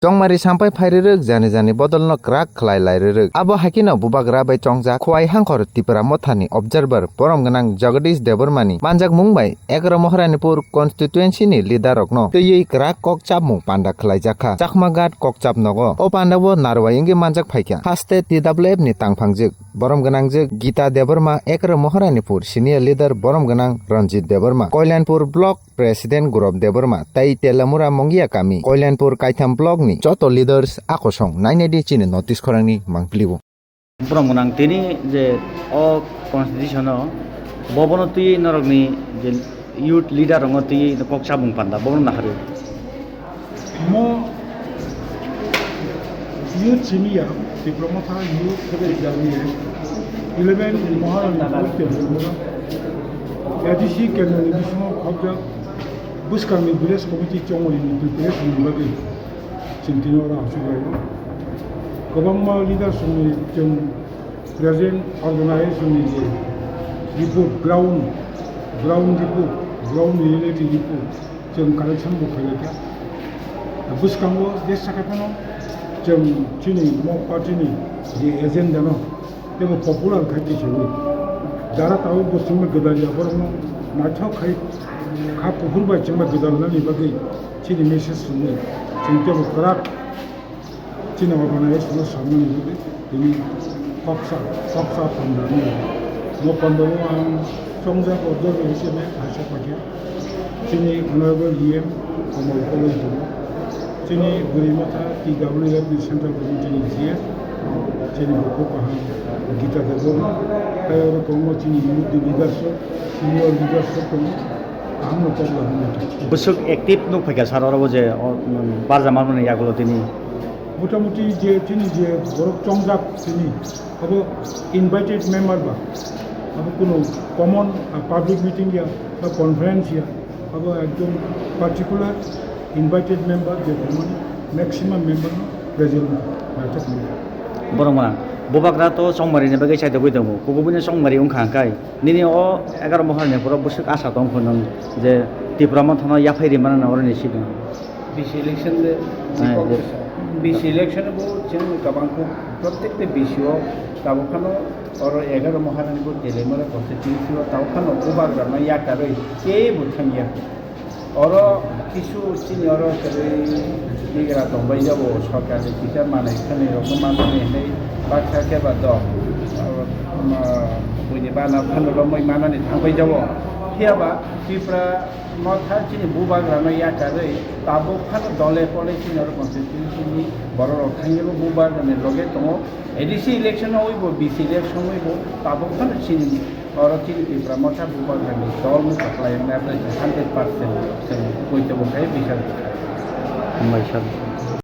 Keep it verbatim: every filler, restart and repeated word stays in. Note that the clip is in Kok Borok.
Chongmari sampai phai rwrwk, jani jani bodolno kwrak khlai lai rwrwk. Abo hai kheno bubagra bai chongjak Khowai Hangkhor Tipra Mothani observer borom gwnang Jagadish Debbarmani manjakmungbai Egaromoharanipur constituency ni leader rokno twiwi kwrak kok chapmung panda khlaijakha Chakmaghat kokchap nogo. O pandao narwai wngwi manjak phaikha. Haste T W F ni tangphangjwk borom gwnangjwk Gita Debbarma, Egaromoharanipur senior leader borom gwnang Ranjit Debbarma, Koilanpur block president Gurop Debbarma tei Telamura Mongia kami, Koilanpur kaitham block ni joto leaders. Akosong nainai di chini notice khorang ni mangpili o. Borom gwnang tini je o constitution o bobono twi norokni je youth leader rokno twi kok chabung panda bobono naharwi. Mo youth simi ya, Tipra Motha youth khe jalni ya. Eleven Moharani A D C kendra ni bisingo khobjak bwskangni village committee chongmani preparation ni bagwi chwng tini oro aswk lai o. Kwbangma leaders ni chwng present organization ni je report, ground, ground report, ground reality report, chwng collection bo khlai kha. Bwskango jesa khe phano chwng chini mo party ni je agenda no teibo popular khai tisawi. Jara tabuk bo chwngno gwdal ya, borokno naithok khai kha kuphur bai chwngno gwdal nani bagwi chini message swnwi chwng teibo kwrak chini organization no samani bagwi tini kok sa, kok sa panda nw. Mo panda o ang chongjak observer hisabe kaisa paikha. Chini Honorable E M Komol Koloi tongo. Chini Bwrwi Motha T W F ni Central Committee ni G S, chini bukhuk kaham Gita Debbarma, tei oro tongo chini youth ni leaders rok, senior leaders rok tongo. Kaham no kok laha nai. Bwswk active nuk phaikha sir oro bo je, o, um, barja manmani yagulo tini. Motamuti je chini je borok chongjak chini, abo invited member ba, abo kuno common, ah, public meeting ya, ba conference ya, abo ekdom particular invited member je tongmani maximum member no present naithok mano. Borok ma, bubagra to chongmari ni bagwi chaitogwi tongo, kububuni chongmari wngkha hwnkhe nini o Egaromoharanipuro bwswk asa tong kho nwng je Tipra Mothano yaphai rimana na oroni simi. B C election de, Ah, de. B C election bo chwng kabang kuk, protek de B C o tabuk phano oro Egaromoharanipur Telamura constituency o tabuk phano bubagra no yakarwi teibo thangya. Oro kisu chini oro kwrwi bigra tongbai jabo, sorkar ni kisa manwi khwnwi rok no manmani hinwi baksa khe ba dok, ah, buini bana phano romwi manani thangbai jabo. Phiya ba Tripura Motha chini bubagra no yakarwi tabuk phano dole pole chini oro constituency ni borok rok thangwi bo bubagra ni loge tongo. A D C election o wi bo, B C election o wi bo tabuk phano chini oro chini Tripura Motha bubagra ni dol no kaplai wngnai, hundred percent chwng poito bo khai bisar. Hambai sir.